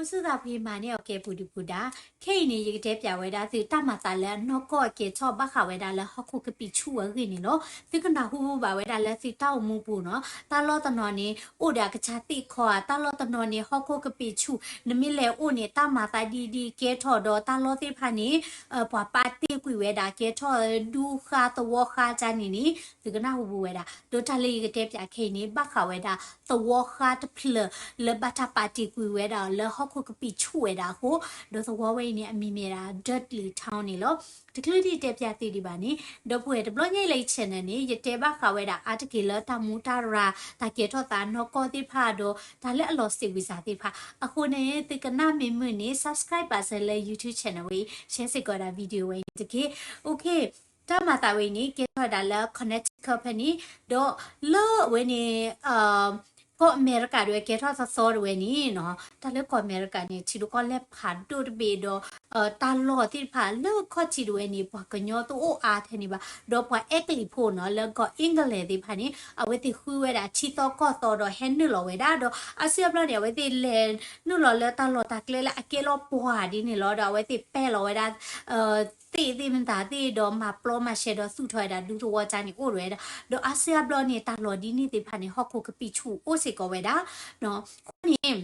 ဒီပုၢ်ဝဲၢ်သ့ၣ်တဖၣ် မ့ၢ်အိၣ်သုသးဖှံမၤန့ၢ်အီၤကဲပူၤဒုးပူၤဒါ, ခဲအံၤန့ၣ် ယကတဲပၠးဝဲဒၣ်သုတၢ်မၤသးလၢအနီၢ်ကီၢ်အကဲထီၣ်ဘၣ်ဃးဝဲဒၣ်လၢဟီၣ်ခိၣ်ကပံာ်ဆူၣ်အဂ့ၢ်န့ၣ်လီၤ. သုကနၢ်ဟူဘၣ်ဝဲဒၣ်လၢသုတၢ်အိၣ်မူပူၤနီၤ, တၢ်လီၢ်တနီၤန့ၣ် အိၣ်ဒီးအကစၢ်သ့ၣ်ခီဧါ, တၢ်လီၢ်တနီၤန့ၣ် ဟီၣ်ခိၣ်ကပံာ်ဆူၣ်, နမ့ၢ်လဲၤအိၣ်န့ၣ် တၢ်မၤသးဒ်ဒ်ကဲထီၣ်ဒီးတၢ်လီၢ်သ့ၣ်တဖၣ်န့ၣ် ပှၤပာ်တ့ၢ်ကွံာ်ဝဲဒၣ်ကဲထီၣ်ဒူဃါသဝီဃါတၢ်န့ၣ်န့ၣ် သုကနၢ်ဟူပူၤဝဲဒၣ်. ဒီးတၢ်လၢယကတဲပၠးခဲအံၤန့ၣ် ဘၣ်ဃးဝဲဒၣ်သဝီဃါတဖျၢၣ် လၢဘၣ်တၢ်ပာ်တ့ၢ်ကွံာ်ဝဲဒၣ်လၢဟီၣ်ခိၣ်ကပံာ်ဆူၣ်ဝဲဒၣ်အဃိ, ဒီးသဝီဝဲအံၤန့ၣ် အမံၤမ့ၢ်ဒၣ် Dudley Town န့ၣ်လီၤ. တချုးဒံးတဲပၠးသုဒံးဘၣ်န့ၣ်, ဒီပုၢ်ဝဲၢ်တဘျီညါအံၤလၢယ channel န့ၣ် ယတဲဘၣ်ဃးဝဲဒၣ်အါတက့ၢ်လၢတၢ်မူတၢ်ရၤ, တၢ်ကဲထီၣ်သးနီၢ်ကီၢ်သ့ၣ်တဖၣ်ဒီး တၢ်လၢအလီၤစံးဝံစးသ့ၣ်တဖၣ်. အဃိန့ၣ် သုကနၣ်မ့ၢ်မုာ်န့ၣ် subscribe ဘၣ်စၢၤလၢ YouTube channel ဝဲအံၤ, share စ့ၢ်ကီးဒၣ် video ဝဲအံၤန့ၣ်တက့ၢ်. တၢ်မၤသးဝဲအံၤန့ၣ် ကဲထီၣ်ဝဲဒၣ်လၢ Connecticut ဖဲန့ၣ်, ဒီးလၢအဝဲန့ၣ် ကီၢ်အမဲရကၤဒၣ်ဝဲကဲထီၣ်သီသီဒၣ်ဝဲန့ၣ်နီၤ, တၢ်လၢကီၢ်အမဲရကၤန့ၣ် ထံဒိၣ်ကီၢ်လဲၢ်ဖးဒိၣ်တဘ့ၣ်ဒီး တၢ်လီၢ်သ့ၣ်တဖၣ်လၢခီၣ်ထံးဒၣ်ဝဲန့ၣ် ပှၤကညီတအိၣ်အါထဲန့ၣ်ဘၣ်, ဒီးပှၤအဲကလံးဖိနီၤ လၢကီၢ် England သ့ၣ်တဖၣ်န့ၣ် အဝဲသ့ၣ်ဃုဝဲဒၣ်ထံသီကီၢ်သီဒီးဟဲနုာ်လီၤဝဲဒၣ်, ဒီးအါစုအါဘျီန့ၣ် အဝဲသ့ၣ်လဲၤနုာ်လီၤလၢတၢ်လီၢ်တၢ်ကျဲလၢအကဲလီၤပှၢ်ဒ်န့ၣ်လီၤ. ဒီးအဝဲသ့ၣ်ပဲာ်လီၤဝဲဒၣ် သ့ၣ်သ့ၣ်မတၤသ့ၣ်ဒီးမၤပျီမၤရှဲဒီးသူၣ်ထီၣ်ဝဲဒၣ်ဒူသဝီကၢ်န့ၣ်အိၣ်ဝဲဒၣ်, ဒီးအါစုအါဘျီန့ၣ် တၢ်လီၢ်ဒ်န့ၣ်သ့ၣ်တဖၣ်န့ၣ် ဟီၣ်ခိၣ်ကပံာ်ဆူၣ်အိၣ်စ့ၢ်ကီးဝဲဒၣ်. အဃိန့ၣ်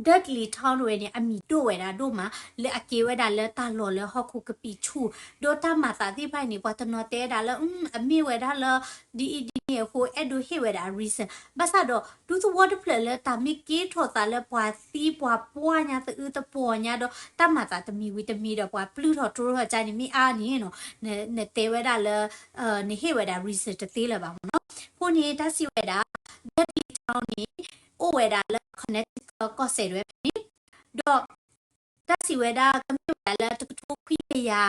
Dudley Town ဒၣ်ဝဲန့ၣ် အမံၤဒိၣ်ဝဲဒၣ်ဒိၣ်မး လၢအကဲဝဲဒၣ်လၢတၢ်လီၢ်လၢဟီၣ်ခိၣ်ကပံာ်ဆူၣ်, ဒီးတၢ်မၤသးသ့ၣ်တဖၣ်န့ၣ် ပှၤတနီၤတဲဝဲဒၣ်လၢ အမ့ၢ်ဝဲဒၣ်လၢ ဒ်အံၤဒ်န့ၣ်အဃိ အဲၣ်ဒိးဟ့ၣ်ဝဲဒၣ် reason ဘၣ်ဆၣ်ဒီး ဒူသဝီတဖျၢၣ်လၢတၢ်မ့ၢ်ကဲထီၣ်သးလၢပှၤသံပှၤပှၢ်ညါသအုးသပှီၤညါဒီး တၢ်မၤသးတမံၤဝံၤတမံၤဒီး ပှၤပျုၢ်ထီၣ်တြီထီၣ်ကၢ်န့ၣ်မ့ၢ်အါန့ၣ်နီၤ, နတဲဝဲဒၣ်လၢ နဟ့ၣ်ဝဲဒၣ် reason တသ့လၢၤဘၣ်မ့ၢ်နီၤ. အဃိန့ၣ် တၢ်စံးဝဲဒၣ် Dudley Town န့ၣ် အိၣ်ဝဲဒၣ်လၢ Connecticut ကီၢ်စဲၣ်ဒၣ်ဝဲန့ၣ်, ဒီး တၢ်စံးဝဲဒၣ် ကမ့ၢ်ဝဲဒၣ်လၢတကထိခွံကယၤ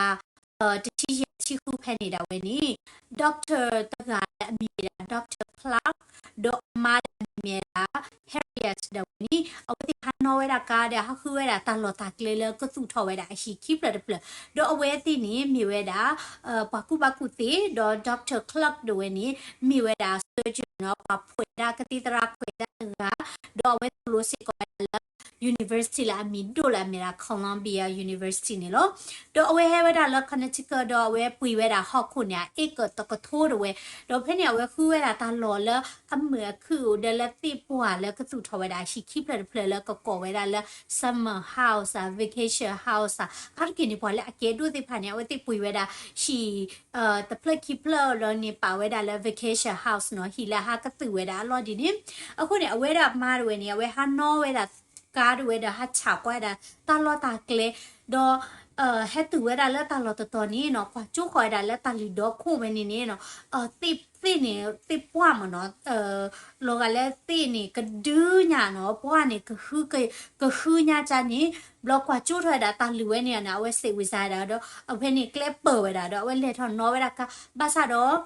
တဆံယဲၢ်ဆံဃုဖဲန့ၣ်ဒၣ်ဝဲန့ၣ် doctor တဂၤလၢအမံၤမ့ၢ်ဒၣ် Doctor Clark ဒီးအမါလၢအမံၤမ့ၢ်ဒၣ် Harriet ဒၣ်ဝဲန့ၣ် အဝဲသ့ၣ်ဟးနီၣ်ဝဲဒၣ်ကါဒီး ဟးဃုဝဲဒၣ်တၢ်လီၢ်တၢ်ကျဲလၢကသူၣ်ထီၣ်ဝဲဒၣ်အဟံၣ်ခံဖျၢၣ်တဖျၢၣ်, ဒီးအဝဲသ့ၣ်န့ၣ် မ့ၢ်ဝဲဒၣ် ပှၤကူၣ်ဘၣ်ကူၣ်သ့, ဒီး Doctor Clark ဒၣ်ဝဲန့ၣ် မ့ၢ်ဝဲဒၣ် surgeon နီၤ, ပှၤဖှဲးဒၣ်ကသံၣ်သရၣ်ခွဲးတၢ်တဂၤ, ဒီးအဝဲသ့ၣ်လိၤစ့ၢ်ကီးဝဲဒၣ်လၢ university လၢအမံၤဒိၣ်လၢအမ့ၢ်ဒၣ် Columbia University န့ၣ်လီၤ. ဒီးအဝဲဟဲဝဲဒၣ်လၢ Connecticut ဒီးအဝဲပှ့ၤဝဲဒၣ်ဟီၣ်ခိၣ်န့ၣ် အ့ကၢၣ်တကထိဒၣ်ဝဲ, ဒီးဖဲန့ၣ်အဝဲဃုဝဲဒၣ်တၢ်လီၢ်လၢအမုာ်အခုၣ်အိၣ်ဒီးလၢသ့ၣ်ပှၢ်လၢကသူၣ်ထီၣ်ဝဲဒၣ်ဟံၣ်ခံဖျၢၣ်တဖျၢၣ်လၢကကိးဝဲဒၣ်လၢ summer house ဧါ vacation house ဧါ, အါတက့ၢ်န့ၣ် ပှၤလၢအကဲဒိၣ်သ့ၣ်တဖၣ်န့ၣ် အဝဲသ့ၣ်ပှ့ၤဝဲဒၣ်ဟံၣ် တဖျၢၣ်ခံဖျၢၣ်လီၤန့ၣ် ပာ်ဝဲဒၣ်လၢ vacation house နီၤ, ဟံၣ်လၢဟးကသူၣ်ဝဲဒၣ်အလီၢ်ဒ်န့ၣ်. အဃိန့ၣ် အဝဲဒၣ်မါဒၣ်ဝဲန့ၣ် အဝဲဟးနီၣ်ဝဲဒၣ်ကါဒၣ်ဝဲဒီးဟးဆးကွၢ်ဝဲဒၣ်တၢ်လီၢ်တၢ်ကျဲ, ဒီး ဟဲတုၤဝဲဒၣ်လၢတၢ်လီၢ်တတီၤန့ၣ်နီၤ, ကွၢ်ကၠိဃီၤဝဲဒၣ်လၢတၢ်လုၢ်ဒီခိၣ်ဝဲန့ၣ်န့ၣ်နီၤ, သ့ၣ်သ့ၣ်န့ၣ် သ့ၣ်ပှၢ်မ့ၢ်နီၤ, လီၤဂာ်လၢသ့ၣ်န့ၣ် ကဒုညါနီၤ, ပှၢ်န့ၣ် ကဟုညါကၢ်န့ၣ်, ဘျီကွၢ်ကၠိထီၣ်ဝဲဒၣ်တၢ်လုၢ်ဝဲန့ၣ်န့ၣ် အဝဲစံးဝံစါဝဲဒၣ်ဒီး အဝဲန့ၣ်ကျဲပၢၢ်ဝဲဒၣ်ဒီး အဝဲလဲၤထီၣ်နီၣ်ဝဲဒၣ်ကါ, ဘၣ်ဆၣ်ဒီး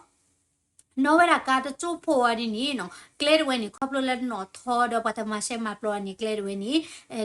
နီၣ်ဝဲဒၣ်ကါတကၠိဖိဝဲဒ်န့ၣ်နီၤ, ကျဲဒၣ်ဝဲန့ၣ် ခီဖျိလၢနီၣ်ထီဒီးပှၤတမၤရှဲမၤပျီန့ၣ် ကျဲဒၣ်ဝဲန့ၣ်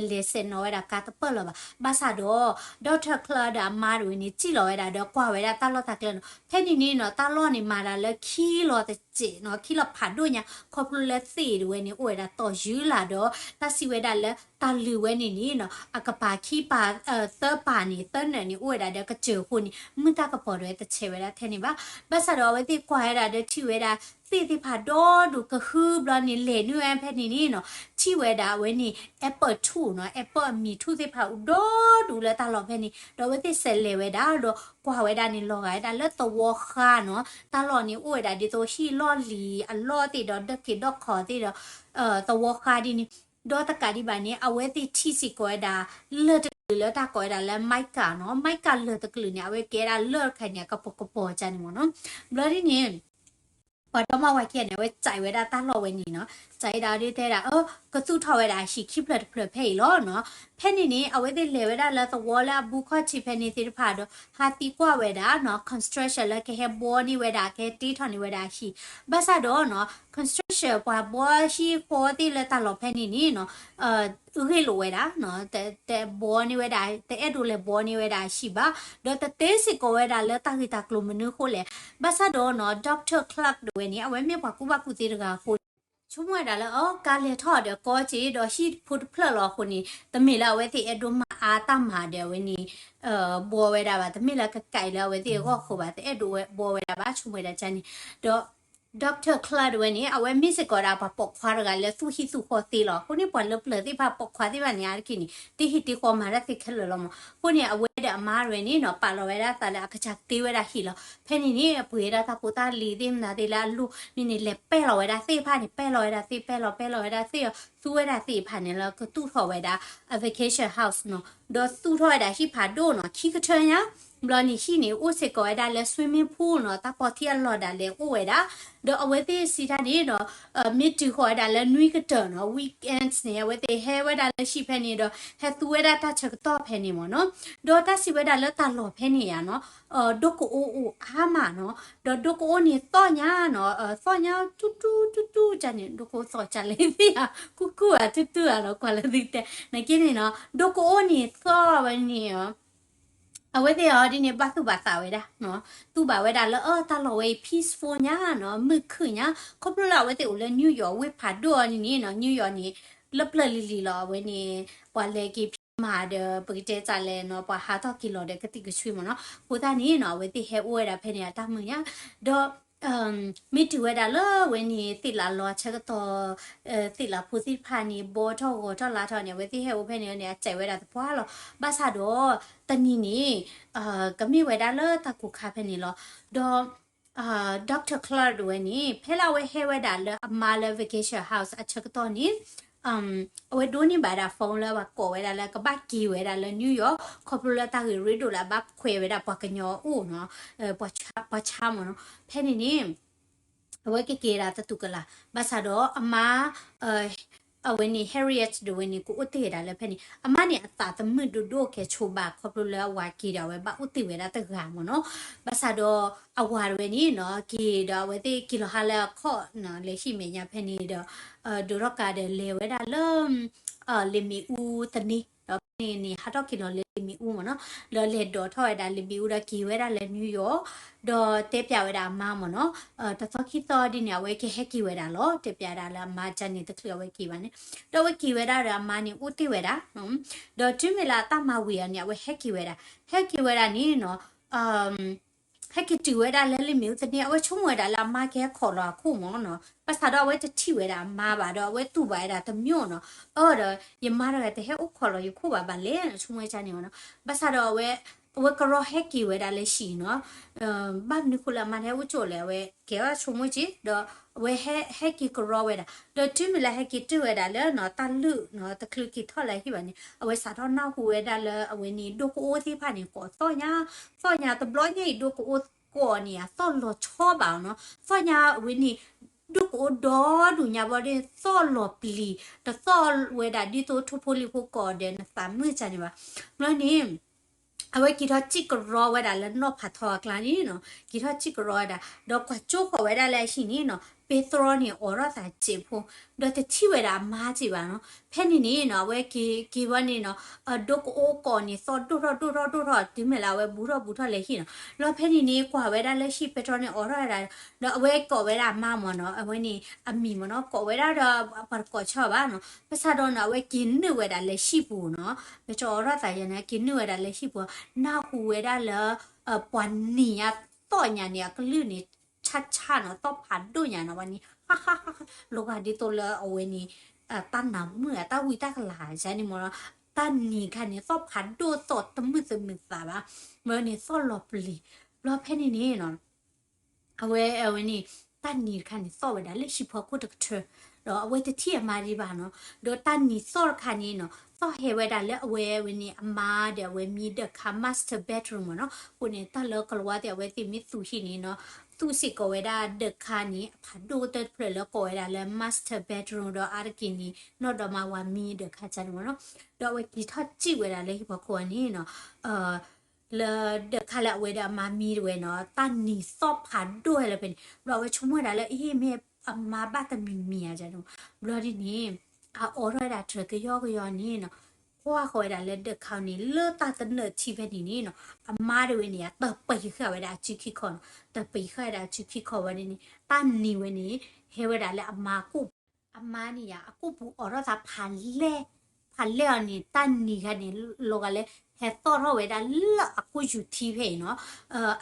လဲၤဆဲးနီၣ်ဝဲဒၣ်ကါတပၢၢ်လၢၤဘၣ်. ဘၣ်ဆၣ်ဒီး Doctor Clark ဒီးအမါဒၣ်ဝဲန့ၣ် စံၣ်လီၤဝဲဒၣ်ဒီးကွၢ်ဝဲဒၣ်တၢ်လီၢ်တၢ်ကျဲနီၤ, ဖဲန့ၣ်န့ၣ်နီၤ တၢ်လီၢ်န့ၣ်မၤဒၣ်လၢခံလီၤတစဲးနီၤ, ခံလီၤဖးဒိၣ်ညါ, ခီဖျိလၢသ့ၣ်ဒၣ်ဝဲန့ၣ် အိၣ်ဝဲဒၣ်တီၢ်ယုၢ်လၢ်ဒီး တၢ်စံးဝဲဒၣ်လၢတၢ်လုၢ်ဝဲန့ၣ်န့ၣ်နီၤ, အကပၤခံပၤ သၢပၤန့ၣ် သၢနၢၣ်န့ၣ် အိၣ်ဝဲဒၣ်ဒီးကစၢၢ်အဃိန့ၣ် မုၢ်တၢ်ကပီၤဒၣ်ဝဲတဆဲးဝဲဒၣ်ထဲန့ၣ်ဘၣ်. ဘၣ်ဆၣ်ဒီးအဝဲသ့ၣ်ကွၢ်ဝဲဒၣ်ဒီးထံၣ်ဝဲဒၣ် သ့ၣ်သ့ၣ်တဖၣ်ဒီဒူၣ်ကဟုဘျီန့ၣ် လဲၤနုာ်ဝဲဖဲန့ၣ်န့ၣ်နီၤ, ထံၣ်ဝဲဒၣ်အဝဲန့ၣ် apple tree နီၤ, apple အမံၤထူၣ်သ့ၣ်တဖၣ်အိၣ်ဒီဒူၣ်လၢတၢ်လီၢ်ဖဲန့ၣ်, ဒီးအဝဲသ့ၣ်စဲးလဲၤဝဲဒၣ်ဒီးကွၢ်ဝဲဒၣ်န့ၣ် လီၤဂာ်ဝဲဒၣ်လၢသဝီဃါနီၤ, တၢ်လီၢ်န့ၣ်အိၣ်ဝဲဒၣ်ဒ်သိးဟံၣ်လီၢ်လံၤအလီၢ်သ့ၣ်ဒီး ဒီက့ၤဒီကီၢ်သ့ၣ်ဒီး သဝီဃါဒ်န့ၣ်, ဒီးတကးဒံးဘၣ်န့ၣ် အဝဲသ့ၣ်ထံၣ်စ့ၢ်ကီးဝဲဒၣ် လၢၢ်တကလုာ်လၢတၢ်ကိးဝဲဒၣ်လၢ mica နီၤ, mica လၢၢ်တကလုာ်န့ၣ် အဝဲကဲဒၣ်လၢၢ်တခါန့ၣ် အကပီၤကပီၤကၢ်န့ၣ်မ့ၢ်နီၤ, ဘျီဒ်န့ၣ် ပှၤဒီမါဝၤခံဂၤန့ၣ် အဝဲစဲးဝဲဒၣ်တၢ်လီၢ်ဝဲန့ၣ်နီၤ, စဲးဝဲဒၣ်ဒ်တဲဒၣ် အၢ ကသူၣ်ထီၣ်ဝဲဒၣ်ဟံၣ်ခံဖျၢၣ်တဖျၢၣ်ဖဲအံၤလီၤနီၤ, ဖဲန့ၣ်န့ၣ် အဝဲသ့ၣ်လဲၤဝဲဒၣ်လၢသဝီလၢအဘူးခီၣ်ထံးဖဲန့ၣ်သ့ၣ်တဖၣ်ဒီး ဟးသံကွၢ်ဝဲဒၣ်နီၤ construction လၢကဟဲဘှီန့ၢ်ဝဲဒၣ် ကဟဲတ့ထီၣ်န့ၢ်ဝဲဒၣ်ဟံၣ်, ဘၣ်ဆၣ်ဒီးနီၤ construction ပှၤဘှီဟံၣ်ဃီသ့ၣ်လၢတၢ်လီၢ်ဖဲန့ၣ်န့ၣ်နီၤ ဂ့ၢ်လိာ်ဝဲဒၣ်နီၤ, တဘှီန့ၢ်ဝဲဒၣ် တအဲၣ်ဒိးလဲၤဘှီန့ၢ်ဝဲဒၣ်ဟံၣ်ဘၣ်, ဒီးတတဲစ့ၢ်ကီးဝဲဒၣ်လၢတၢ်ဂ့ၢ်တၢ်ကျိၤမနုၤအဃိလဲၣ်, ဘၣ်ဆၣ်ဒီးနီၤ Doctor Clark ဒၣ်ဝဲန့ၣ် အဝဲမ့ၢ်ပှၤကူၣ်ဘၣ်ကူၣ်သ့တဂၤအဃိန့ၣ် ဆိကမိၣ်ဝဲဒၣ်လၢ အကါလဲၤထီၣ်ဒီးကီက့ၤဒီးဟံၣ်ဖိတဖျၢၣ်လီၤအဃိန့ၣ် တမ့ၢ်လၢအဝဲသ့ၣ်အဲၣ်ဒိးမၤအါတၢ်မၤဒီးအဝဲန့ၣ် ဘှီဝဲဒၣ်ဘၣ်, တမ့ၢ်လၢကကဲလၢအဝဲသ့ၣ်အဂီၢ်အဃိဘၣ်, တအဲၣ်ဒိးဝဲဘှီဝဲဒၣ်ဘၣ်, ဆိကမိၣ်ဝဲဒၣ်န့ၣ်. ဒီး Doctor Clark ဝဲန့ၣ် အဝဲမ့ၢ်စ့ၢ်ကီးဒၣ်ပှၤပိာ်ခွါတဂၤလၢသူၣ်ဟံၣ်သူၣ်ဃီသ့လီၤ. အဃိန့ၣ် ပှၤလၢပျၢၤသ့ၣ်တဖၣ် ပိာ်ခွါသ့ၣ်တဖၣ်န့ၣ် အါတက့ၢ်န့ၣ် တဟံၣ်တဃီမၤတၢ်သ့ခဲလၢာ်လီၤမး. အဃိန့ၣ် အဝဲဒီးအမါဝဲန့ၣ်နီၤ ပာ်လီၤဝဲဒၣ်သးလၢအကစၢ်တ့ဝဲဒၣ်ဟံၣ်လီၤ. ဖဲန့ၣ်န့ၣ် အပှ့ၤဝဲဒၣ်တၢ်ဖိတၢ်လံၤသ့ၣ်မနုၤသ့ၣ်လၢအလိၣ်န့ၣ်န့ၣ် လဲၤပဲၢ်လီၤဝဲဒၣ်သ့ၣ်တဖၣ်န့ၣ်, ပဲၢ်လီၤဝဲဒၣ်သ့ၣ်, ပဲၢ်လီၤပဲၢ်လီၤဝဲဒၣ်သ့ၣ်အီၤ, သူဝဲဒၣ်သ့ၣ်တဖၣ်န့ၣ်လၢကသူၣ်ထီၣ်ဝဲဒၣ် အ vacation house နီၤ. ဒီးသူၣ်ထီၣ်ဝဲဒၣ်ဟံၣ်ဖးဒိၣ်နီၤ, ခံကထၢညါ. ဘျီန့ၣ်ဟံၣ်န့ၣ် အိၣ်စ့ၢ်ကီးဝဲဒၣ်လၢ swimming pool နီၤ, တၢ်ပီထံအလီၢ်ဒၣ်လဲာ်အိၣ်ဝဲဒၣ်. ဒီးအဝဲသ့ၣ်စံးတၢ်န့ၣ်ဒီး မ့ၢ်တုၤဃီၤဝဲဒၣ်လၢနွံကတၢၢ်နီၤ, weekends န့ၣ် အဝဲသ့ၣ်ဟဲဝဲဒၣ်လၢဟံၣ်ဖဲန့ၣ်ဒီး ဟဲသူဝဲဒၣ်တၢ်ဆၢကတီၢ်ဖဲန့ၣ်မ့ၢ်နီၤ. ဒီးတၢ်စံးဝဲဒၣ်လၢတၢ်လီၢ်ဖဲန့ၣ်ယါနီၤ, ဒိကအိအိၣ်အါမးနီၤ. ဒီးဒိကအိန့ၣ်သီၣ်ညါနီၤ, သီၣ်ညါတူတူတူတူကန့ၣ်, ဒိကအိသီၣ်ကလဲၣ်သ့ၣ်ဧါ, ကူကူဧါ တူတူဧါနီၤ, ကွၢ်လၢသုတဲ နက့န့ၣ်နီၤ, ဒိကအိန့ၣ်သီၣ်ဝဲန့ၣ် အဝဲသ့ၣ်အီၤဒ်န့ၣ် ဘၣ်သူၣ်ဘၣ်သးဝဲဒၣ်, သူၣ်ဘၣ်ဝဲဒၣ်လၢ အၢ တၢ်လီၢ်ဝဲအံၤ peaceful ညါနီၤ, မုာ်ခုၣ်ညါ. ခီဖျိလၢအဝဲသ့ၣ်အိၣ်လၢ New York ဝ့ၢ်ဖးဒိၣ်အီၤန့ၣ်န့ၣ်နီၤ, New York န့ၣ် လၢပျၢၤလံၤလံၤလီၤ. အဝဲန့ၣ် ပှၤလဲၤက့ၤဖံးမၤဒီး ပကတဲတၢ်လဲၣ်နီၤ, ပှၤဟးထီၣ်က့ၤလီၤဒီးကသံၣ်ကဆွံမ့ၢ်နီၤ. အဃိသတးန့ၣ်နီၤ အဝဲသ့ၣ်ဟဲအိၣ်ဝဲဒၣ်ဖဲန့ၣ် အတၢ်မုာ်ညါ. ဒီး မ့ၢ်တုၤဝဲဒၣ်လၢအဝဲန့ၣ် သ့ၣ်လၣ်လီၤဆၢကတီၢ် သ့ၣ်လၣ်ဖိသ့ၣ်တဖၣ်န့ၣ် ဘီထီၣ်ဂီၤထီၣ်လါထီၣ်န့ၣ် အဝဲသ့ၣ်ဟဲအိၣ်ဖဲန့ၣ်န့ၣ် အစဲးဝဲဒၣ်သပှၢ်လီၤ. ဘၣ်ဆၣ်ဒီး တနံၤန့ၣ် ကမ့ၢ်ဝဲဒၣ်လၢတၢ်ကူၣ်ခါဖဲန့ၣ်လီၤ. ဒီး Doctor Clark ဝဲန့ၣ် ဖဲလၢအဝဲဟဲဝဲဒၣ်လၢအမါလၢ vacation house အဆၢကတီၢ်န့ၣ် အဝဲဒိးန့ၢ်ဘၣ်ဒၣ် phone လၢပှၤကိးဝဲဒၣ်လၢကဘၣ်က့ၤဝဲဒၣ်လၢ New York ခီဖျိလၢတၢ်ဂ့ၢ်ရ့ဒိၣ်လၢအဘၣ်ခွဲးဝဲဒၣ်ပှၤကညီအအိၣ်နီၤ, ပှၤဆါမ့ၢ်နီၤ. ဖဲန့ၣ်န့ၣ် အဝဲကက့ၤဒၣ်တတူၢ်ကလာ်, ဘၣ်ဆၣ်ဒီးအမါ အဝဲန့ၣ် Harriet ဒၣ်ဝဲန့ၣ် ကအိၣ်တ့ၢ်ဝဲဒၣ်လၢဖဲန့ၣ်, အမါန့ၣ် အသးသမုာ်ဒိၣ်ဒိၣ်ကဲဆိဘၣ် ခီဖျိလၢအဝၤက့ၤဒီးအဝဲဘၣ်အိၣ်တ့ၢ်ဝဲဒၣ်တဂၤမ့ၢ်နီၤ. ဘၣ်ဆၣ်ဒီးအဝၤတဝဲန့ၣ်နီၤ က့ၤဒီးအဝဲသ့ၣ်က့ၤလီၤဟါလၢအခီၣ် လၢဟံၣ်မဲာ်ညါဖဲန့ၣ်ဒီး ဒိးထီၣ်ကါဒီးလဲၤဝဲဒၣ်လၢ လ့ၣ်မ့ၣ်အူသန့, ဒီးဖဲန့ၣ်န့ၣ် ဟးထီၣ်က့ၤလီၤလၢလ့ၣ်မ့ၣ်အူမ့ၢ်နီၤ, ဒီးလဲၤဒိးထီၣ်ဝဲဒၣ်လ့ၣ်မ့ၣ်အူဒီးက့ၤဝဲဒၣ်လၢ New York, ဒီးတဲပျးဝဲဒၣ်အမါမ့ၢ်နီၤ, တသီခံသီဒ်န့ၣ် အဝဲကဟဲက့ၤဝဲဒၣ်လီၤ, တဲပျးဒၣ်လၢအမါကန့ၣ် တချုးအဝဲက့ၤဘၣ်န့ၣ်, ဒီးအဝဲက့ၤဝဲဒၣ်ဒီးအမါန့ၣ် အိၣ်တ့ၢ်ဝဲဒၣ်, ဒီးတုၤမ့ၢ်လၢအတၢ်မၤဝံၤအီၤန့ၣ် အဝဲဟဲက့ၤဝဲဒၣ်, ဟဲက့ၤဝဲဒၣ်န့ၣ်နီၤ ဟဲက့ၤတုၤဝဲဒၣ်လၢလ့ၣ်မ့ၣ်အူသန့ အဝဲဆိကမိၣ်ဝဲဒၣ်လၢအမါကဟဲခိးလီၤအခိၣ်မ့ၢ်နီၤ, ဘၣ်ဆၣ်ဒီးအဝဲတထံၣ်ဝဲဒၣ်အမါဘၣ်ဒီး အဝဲတူၢ်ဘၣ်ဝဲဒၣ်တမံၤနီၤ, အၢဒီး ယမါတဂၤတဟဲအိၣ်ခိးလီၤယခိၣ်ဘၣ်ဘၣ်လဲၣ်နီၤ ဆိကမိၣ်ကန့ၣ်နီၤ, ဘၣ်ဆၣ်ဒီးအဝဲ အဝဲကရီဟဲက့ၤဝဲဒၣ်လၢဟံၣ်နီၤ ဘၣ်မနုၤဃိလၢအမါတဟဲအိၣ်ကၠိၣ်လဲၣ် အဝဲကဲဝဲဆိကမိၣ်က့ၤ ဒီးအဝဲဟဲက့ၤကရီဝဲဒၣ်, ဒီးတုၤမ့ၢ်လၢဟဲက့ၤတုၤဝဲဒၣ်လၢနီၤ တၢ်လုၢ်နီၤ တချုးက့ၤထီၣ်လၢဟံၣ်ဘၣ်န့ၣ် အဝဲစးထီၣ်နၢ်ဟူဝဲဒၣ်လၢအဝဲန့ၣ် ဒိကအိသ့ၣ်တဖၣ်န့ၣ် ကိးသီၣ်ညါ, သီၣ်ညါတဘျီညါအံၤ ဒိကအိကိးန့ၣ် အသီၣ်လီၤဆီဘၣ်နီၤ, သီၣ်ညါအဝဲန့ၣ် ဒိကအိဒီဒူၣ်ညါဘီဒီး သီၣ်လီၤပျံၤ, တသီၣ်ဝဲဒၣ်ဒ်သိးထိဖိလံၤဖိကိးဒီး နသးမုာ်ကန့ၣ်ဘၣ်, ဘျီန့ၣ် အဝဲက့ၤထီၣ်စံၣ်ကရီဝဲဒၣ်လၢနီၢ်ဖးထီအကျါန့ၣ်နီၤ, က့ၤထီၣ်စံၣ်ကရီဝဲဒၣ် ဒီးကွၢ်ကၠိဃီၤဝဲဒၣ်လၢအဟံၣ်န့ၣ်နီၤ ပဲတြီန့ၣ် အိးထီၣ်သးစဲးဖိ, ဒီးတထံၣ်ဝဲဒၣ်အမါက့ၤဘၣ်နီၤ, ဖဲန့ၣ်န့ၣ်နီၤ အဝဲက့ၤက့ၤဘီန့ၣ်နီၤ ဒိကအိကိးန့ၣ် သီၣ်ဒိၣ်ထီၣ်ဒိၣ်ထီၣ်ဒိၣ်ထီၣ် တုၤမ့ၢ်လၢအဝဲဘူးထီၣ်ဘူးထီၣ်လၢဟံၣ်နီၤ, လီၤဖဲန့ၣ်န့ၣ် ကွၢ်ဝဲဒၣ်လၢဟံၣ် ပဲတြီန့ၣ် အိးထီၣ်ဝဲဒၣ်, ဒီးအဝဲကိးဝဲဒၣ်အမါမ့ၢ်နီၤ အဝဲန့ၣ်အမံၤမ့ၢ်နီၤ ကိးဝဲဒၣ်ဒီး ပှၤတကိးဆၢဘၣ်နီၤ, ဘၣ်ဆၣ်ဒီးနီၤ အဝဲက့ၤနုာ်ဝဲဒၣ်လၢဟံၣ်ပူၤနီၤ, ပဲတြီအိးထီၣ်သးယၤန့ၣ် က့ၤနုာ်ဝဲဒၣ်လၢဟံၣ်ပူၤ, နၢ်ဟူဝဲဒၣ်လၢ ပှၤနံၤညါသီၣ်ညါန့ၣ် အကလုၢ်န့ၣ် ဆါဆါနီၤ သီၣ်ဖးဒိၣ်ညါနီၤ ဝဲန့ၣ် လီၤဂာ်ဒ်သိးလၢအဝဲန့ၣ် တၢ်နးမုာ် တၢ်ဝံတၢ်ကလၤယါန့ၣ်မ့ၢ်နီၤ, တၢ်နံၤခါန့ၣ် သီၣ်ဖးဒိၣ်သီၣ်တမုာ်သမုာ်သးဘၣ်, မ့ၢ်န့ၣ်သီၣ်လီၤပျံၤ, ဘျီဖဲန့ၣ်န့ၣ်နီၤ အဝဲ အဝဲန့ၣ် တၢ်နံၤတခါန့ၣ် သီၣ်ဝဲဒၣ်လၢဟံၣ်ဖီခိၣ်တကထၢ, ဒီးအဝဲတထံၣ်အမါဒံးဘၣ်နီၤ, ဒီးတၢ်နံၤသီၣ်တခါန့ၣ်နီၤ သီၣ်ဟဲဝဲဒၣ်လၢအဝဲ အဝဲန့ၣ် အမါဒီးအဝဲမံဒၢးခါ master bedroom မ့ၢ်နီၤ, အဃိန့ၣ် တၢ်လၢကလံးဝါသ့ၣ် အဝဲသ့ၣ်မ့ၢ်သူၣ်ဟံၣ်န့ၣ်နီၤ သူၣ်စ့ၢ်ကီးဝဲဒၣ်ဒၢးခါန့ၣ် အဖးဒိၣ်တဖျၢၣ်လၢကိးဝဲဒၣ်လၢ master bedroom ဒီးအါတက့ၢ်န့ၣ် နီၢ်ဒီးမါဝၤမံဒၢးခါန့ၣ်မ့ၢ်နီၤ, ဒီးအဝဲက့ၤထီၣ်စံၣ်ဝဲဒၣ်လၢဟံၣ်ဖီခိၣ်န့ၣ်နီၤ လၢဒၢးခါလၢအဝဲဒီးအမါမံတဝဲနီၤ တၢ်နံၤသီၣ်ဖးဒိၣ်ဟဲလၢဖဲန့ၣ် ဘျီအဝဲဆိကမိၣ်ဝဲဒၣ်လၢ အ့ မ့ၢ်အမါဘၣ်တမံၤမံၤဧါန့ၣ်, ဘျီဒ်န့ၣ် အအိးထီၣ်ဝဲဒၣ်တြဲၤကယီကယီန့ၣ်နီၤ ကွၢ်ဃီၤဝဲဒၣ်လၢဒၢးခါန့ၣ် လၢတၢ်တနၢၣ်ထံဖဲန့ၣ်န့ၣ်နီၤ အမါတဝဲန့ၣ် တပံၤဃာ်ဝဲဒၣ်အစုခံခီနီၤ တပံၤဃာ်ဝဲဒၣ်အစုခံခီဝဲဒ်န့ၣ် တၢ်နံၤဝဲန့ၣ် ဟဲဝဲဒၣ်လၢအမါကိၣ် အမါန့ၣ်ယါ အကိာ်ပူၤအိးထီၣ်သးဖးလဲၢ်, ဖးလဲၢ်အီၤန့ၣ် တၢ်နံၤခါန့ၣ် လီၤဂာ်လၢ ဟဲသီၣ်ထီၣ်ဝဲဒၣ်လၢအကိာ်ယူၤထံဖဲအံၤနီၤ.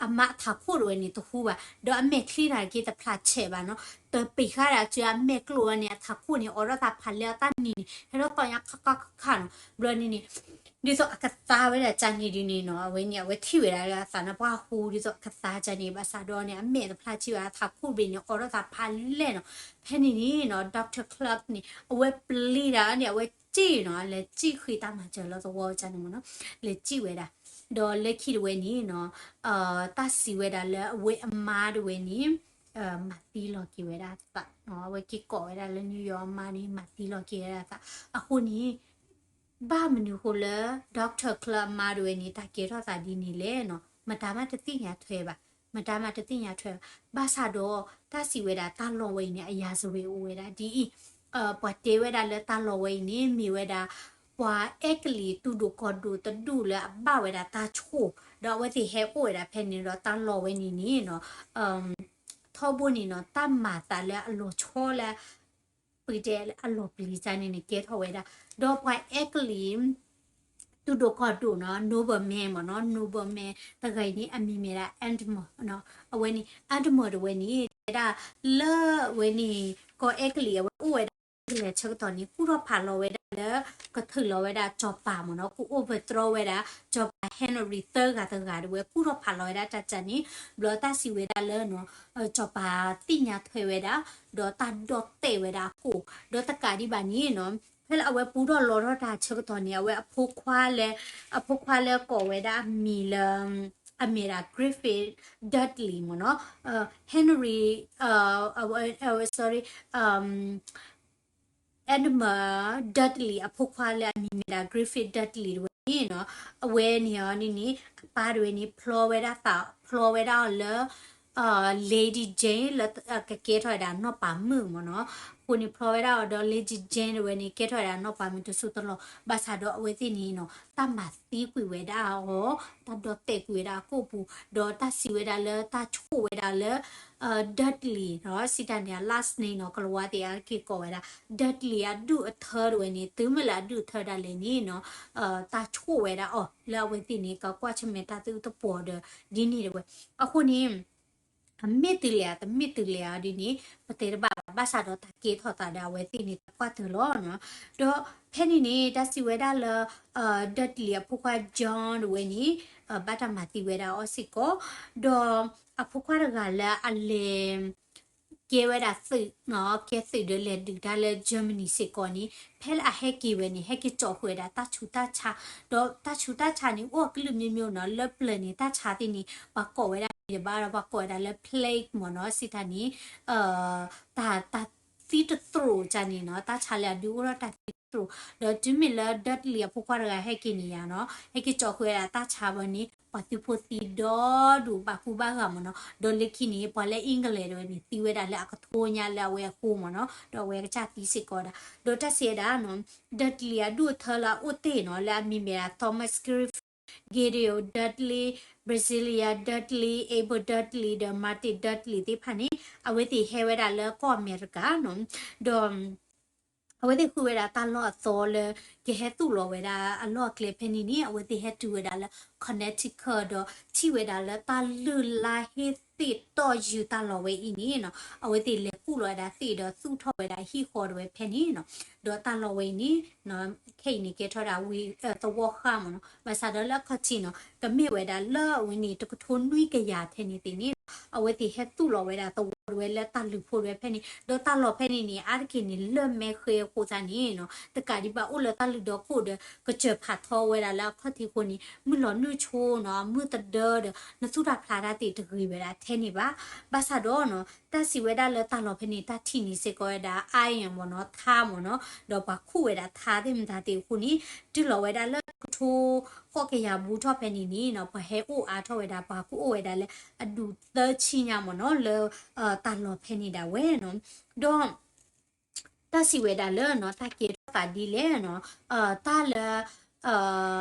အမါအထးခိၣ်တဝဲန့ၣ်တဟူဘၣ်, ဒီးအမဲာ်ချံတၢ်က့တဖျါဆဲးဘၣ်နီၤ. တပံာ်ဃာ်ဒၣ်အစုအမဲာ်ကျိၤဝဲန့ၣ် အထးခိၣ်န့ၣ် အိးထီၣ်သးဖးလဲၢ်အီၤ တၢ်နံၤန့ၣ် ဟဲထီၣ်သီၣ်ညါခါခါခါခါနီၤ. ဘျီန့ၣ်န့ၣ် ဒ်သိးအကသါဝဲဒၣ်ကန့ၣ်ဒ်န့ၣ်နီၤ, အဝဲန့ၣ် အဝဲထံၣ်ဝဲဒၣ်လၢအသးနါပှၢ်ဟူ ဒ်သိးအကသါကန့ၣ် ဘၣ်ဆၣ်ဒီးန့ၣ် အမဲာ်တဖျါဆံဘၣ် အထးခိၣ်တဘ့ၣ်န့ၣ် အိးထီၣ်သးဖးလဲၢ်နီၤ. ဖဲန့ၣ်န့ၣ်နီၤ doctor Clark န့ၣ် အဝဲပျံၤတၢ်န့ၣ် အဝဲစံၣ်နီၤ, လဲၤစံၣ်ဃ့တၢ်မၤစၢၤလၢသဝီကန့ၣ်မ့ၢ်နီၤ, လဲၤစံၣ်ဝဲဒၣ်. ဒီးလၢခံတဝဲန့ၣ်နီၤ တၢ်စံးဝဲဒၣ်လၢအဝဲအမါတဝဲန့ၣ် မၤသံလီၤက့ၤဝဲဒၣ်သး, အဝဲက့ၤကိးဝဲဒၣ်လၢ New York အမါန့ၣ် မၤသံလီၤက့ၤဝဲဒၣ်သး. အဃိန့ၣ် ဘၣ်မနုၤဃိလၢ doctor Clark အမါတဝဲန့ၣ် တၢ်ကဲထီၣ်သးဒ်န့ၣ်လဲၣ်နီၤ, မတၤမးတသ့ၣ်ညါထွဲဘၣ်, မတၤမးတသ့ၣ်ညါထွဲဘၣ်. ဘၣ်ဆၣ်ဒီး တၢ်စံးဝဲဒၣ်တၢ်လီၢ်ဝဲအံၤန့ၣ် အရာဇဝင်အိၣ်ဝဲဒၣ်ဒ်အံၤ, ပှၤတဲဝဲဒၣ်လၢတၢ်လီၢ်ဝဲအံၤန့ၣ် မ့ၢ်ဝဲဒၣ် ပှၤအဲကလံးသူၣ်ဒိၣ်ကီၢ်ဒိၣ်တဒူၣ်လၢအဘၣ်ဝဲဒၣ်တၢ်ဆိၣ်, ဒီးအဝဲသ့ၣ်ဟဲအိၣ်ဝဲဒၣ်ဖဲန့ၣ်ဒီး တၢ်လီၢ်ဝဲန့ၣ်န့ၣ်နီၤ ထီဘိန့ၣ်နီၤ တၢ်မၤသးလၢအလီၤဆီလၢ ပကတဲအလီၤပျံၤစၢ်န့ၣ်န့ၣ် ကဲထီၣ်ဝဲဒၣ်, ဒီးပှၤအဲကလံး သူၣ်ဒိၣ်ကီၢ်ဒိၣ်နီၤ nobleman မ့ၢ်နီၤ nobleman တဂၤအံၤန့ၣ် အမံၤမ့ၢ်ဒၣ် Edmund နီၤ, အဝဲန့ၣ် Edmund တဝဲန့ၣ် တဲဒၣ်လၢဝဲန့ၣ် ကီၢ်အဲကလံးအဝဲအိၣ်ဝဲဒၣ် ကလဲၤဆၢကတီၢ်န့ၣ် ကူၣ်ထီၣ်ဖးလီၤဝဲဒၣ်လၢ ကထုးလီၤဝဲဒၣ်စီၤပၤမ့ၢ်နီၤ က overthrow ဝဲဒၣ် စီၤပၤ Henry သၢဂၤတဂၤတဝဲ ကူၣ်ထီၣ်ဖးလီၤဝဲဒၣ်တၢ်ကန့ၣ်, ဘျီတၢ်စံးဝဲဒၣ်လၢနီၤ စီၤပၤသ့ၣ်ညါထွဲဝဲဒၣ် ဒီးတၢ်ဒီၣ်တဲာ်ဝဲဒၣ်အကိာ်, ဒီးတကးဒံးဘၣ်န့ၣ်နီၤ ဖဲလၢအဝဲပူထီၣ်လီထီၣ်တၢ်ဆၢကတီၢ်န့ၣ် အဝဲအဖိခွါလၢ အဖိခွါလၢကိးဝဲဒၣ်အမံၤလၢ အမ့ၢ်ဒၣ် Griffith Dudley မ့ၢ်နီၤ, Henry, အဝဲ sorry, Edmund Dudley အဖိခွါလၢအမံၤမ့ၢ်ဒၣ် Griffith Dudley တဝဲန့ၣ်နီၤ, အဝဲန့ၣ်အီၤန့ၣ်န့ၣ် အပၢ်တဝဲန့ၣ် ဖျီဝဲဒၣ်သး ဖျီဝဲဒၣ်အီၤလၢ Lady Jane လၢကကဲထီၣ်ဝဲဒၣ်နီၢ်ပၤမုၣ်မ့ၢ်နီၤ, အဃိန့ၣ်ဖျီဝဲဒၣ်အီၤဒီး Lady Jane တဝဲန့ၣ် ကဲထီၣ်ဝဲဒၣ်နီၢ်ပၤမုၣ်တစိၢ်တလီၢ်, ဘၣ်ဆၣ်ဒီးအဝဲသ့ၣ်န့ၣ်နီၤ တၢ်မၤသံကွံာ်ဝဲဒၣ်အီၤ, တၢ်ဒီၣ်တဲာ်ကွံာ်ဝဲဒၣ်အကိာ်ပူၤ, ဒီးတၢ်စံးဝဲဒၣ်လၢတၢ်ဆိၣ်ဝဲဒၣ်လၢ Dudley နီၤ, စံးတၢ်န့ၣ် last name နီၤ, ကလၤဝါသ့ၣ်အါတက့ၢ်ကိးဝဲဒၣ် Dudley အဒူၣ်အထၢတဝဲန့ၣ် တုၤမ့ၢ်လၢအဒူၣ်အထၢဒၣ်လဲာ်န့ၣ်နီၤ, တၢ်ဆိၣ်ဝဲဒၣ်အီၤ လၢအဝဲသ့ၣ်န့ၣ် ကကွၢ်ဆၢၣ်မဲာ်တၢ်သုတပှီၤဒီး ဒ်န့ၣ်တဝဲ, အဃိန့ၣ် အမ့ၢ်တုၤလဲၣ်ဧါ တမ့ၢ်တုၤလဲၣ်ဧါဒ်န့ၣ် ပတဲတဘၣ်ဘၣ်, ဘၣ်ဆၣ်ဒီးတၢ်ကဲထီၣ်သးဒီးအဝဲသ့ၣ်န့ၣ် တၢ်ကွၢ်တၢၢ်လီၤနီၤ, ဒီးဖဲန့ၣ်န့ၣ် တၢ်စံးဝဲဒၣ်လၢ Dudley အဖိခွါ John တဝဲန့ၣ် ဘၣ်တၢ်မၤသံဝဲဒၣ်အီၤစ့ၢ်ကီး, ဒီးအဖိခွါတဂၤလၢအလဲၤ ကဲဝဲဒၣ်သုးနီၤ, ကဲသုးဒီးလဲၤဒုးတၢ်လၢ Germany စ့ၢ်ကီးန့ၣ် ဖဲလၢအဟဲက့ၤဝဲန့ၣ် ဟဲက့ၤကၠီဃုာ်ဝဲဒၣ်တၢ်ဆူးတၢ်ဆါ, ဒီးတၢ်ဆူးတၢ်ဆါန့ၣ် အိၣ်အကလုာ်မျိုးမျိုးနီၤ, လၢပျၢၤန့ၣ် တၢ်ဆါသ့ၣ်န့ၣ် ပှၤကိးဝဲဒၣ်န့ၣ်တဘၣ်ဒီး ပှၤကိးဝဲဒၣ်လၢ plague မ့ၢ်နီၤ, စံးတၢ်န့ၣ် တၢ် တၢ်သံတသရိာ်ကန့ၣ်နီၤ, တၢ်ဆါလၢအဒုးအိၣ်ဒီးတၢ်သံတသရိာ်, ဒီးတုၤမ့ၢ်လၢ Dudley အဖိခွါတဂၤဟဲက့ၤန့ၣ်ယါနီၤ, ဟဲက့ၤကၠီဃုာ်ဝဲဒၣ်တၢ်ဆါဘၣ်န့ၣ် ပှၤသုးဖိသံဒီဒူၣ်ဘၣ်ကူဘၣ်ဂာ်မ့ၢ်နီၤ, ဒီးလၢခံန့ၣ် ပှၤလၢ England တဝဲန့ၣ် သံဝဲဒၣ်လၢအကထိညါလၢအဝဲအဃိမ့ၢ်နီၤ, ဒီးအဝဲကစၢ်သံစ့ၢ်ကီးဒၣ်, ဒီးတၢ်စံးဝဲဒၣ်နီၤ Dudley အဒူၣ်အထၢလၢအအိၣ်တ့ၢ်နီၤ လၢအမံၤမ့ၢ်ဒၣ် Thomas Griffith, Gabriel Dudley, Priscilla Dudley, Abel Dudley ဒီး Martin Dudley သ့ၣ်တဖၣ်န့ၣ် အဝဲသ့ၣ်ဟဲဝဲဒၣ်လၢကီၢ်အမဲရကၤနီၤ, ဒီး အဝဲသ့ၣ်ဃုဝဲဒၣ်တၢ်လီၢ်အသီလၢ ကဟဲသူၣ်လီၤဝဲဒၣ်အလီၢ်အကျဲဖဲန့ၣ်န့ၣ် အဝဲသ့ၣ်ဟဲတုၤဝဲဒၣ်လၢ Connecticut ဒီးထံၣ်ဝဲဒၣ်လၢတၢ်လုၢ်လၢ်ဟ့ၣ်သ့ၣ်တီၢ်ယုာ်တၢ်လီၢ်ဝဲအံၤန့ၣ်နီၤ, အဝဲသ့ၣ်လဲၤကူၣ်လီၤဝဲဒၣ်ဟံၣ်ဃီတဝဲဒၣ်ဟံၣ်ဃီတဝဲဖဲန့ၣ်နီၤ, ဒီးတၢ်လီၢ်ဝဲအံၤန့ၣ် ခဲအံၤန့ၣ်ကဲထီၣ်ဒၣ်ဝံၤသဝီဃၢ်မ့ၢ်နီၤ, ဘၣ်ဆၣ်ဒီးလၢအခီၣ်ထံးနီၤ ကမ့ၢ်ဝဲဒၣ်လၢအဝဲန့ၣ်တကထိနွံကယၤထဲန့ၣ်သ့ၣ်န့ၣ် အဝဲသ့ၣ်ဟဲသူၣ်လီၤဝဲဒၣ်သဝီတဝဲလၢတၢ်လုၢ်ဖိတဝဲဖဲန့ၣ်, ဒီးတၢ်လီၢ်ဖဲန့ၣ်န့ၣ် အါတက့ၢ်န့ၣ် လၢမဲဃဲအဃိသတးန့ၣ်နီၤ တကးဒံးဘၣ်အိၣ်လၢတၢ်လုၢ်ဒီခိၣ်ဒီး ကစၢၢ်ဖးထီဝဲဒၣ်လၢအခီၣ်ထံးအဃိန့ၣ် မုၢ်လီၤနုာ်ဆိနီၤ မုၢ်သဒၢဒီး နသူၣ်တၢ်ဖျးတၢ်သ့ၣ်တဂ့ၤဝဲဒၣ်ထဲန့ၣ်ဘၣ်. ဘၣ်ဆၣ်ဒီးနီၤ တၢ်စံးဝဲဒၣ်လၢတၢ်လီၢ်ဖဲန့ၣ် တၢ်ထံၣ်န့ၣ်စ့ၢ်ကီးဝဲဒၣ် iron မ့ၢ်နီၤ ထါမ့ၢ်နီၤ ဒီးပှၤခူၣ်ဝဲဒၣ်ထါသ့ၣ်မတၤသ့ၣ်အဃိန့ၣ် တုၤလီၤဝဲဒၣ်လၢတကထိဃိးကယၤဘူးထီၣ်ဖဲန့ၣ်န့ၣ်နီၤ ပှၤဟဲအိၣ်အါထီၣ်ဝဲဒၣ် ပှၤကအိၣ်ဝဲဒၣ်လၢအဒူးသၢဆံညါမ့ၢ်နီၤ လၢတၢ်လီၢ်ဖဲန့ၣ်ဒၣ်ဝဲနီၤ ဒီး တၢ်စံးဝဲဒၣ်လၢနီၤ တၢ်ကဲထီၣ်သးဒ်လဲၣ်နီၤ တၢ်လၢ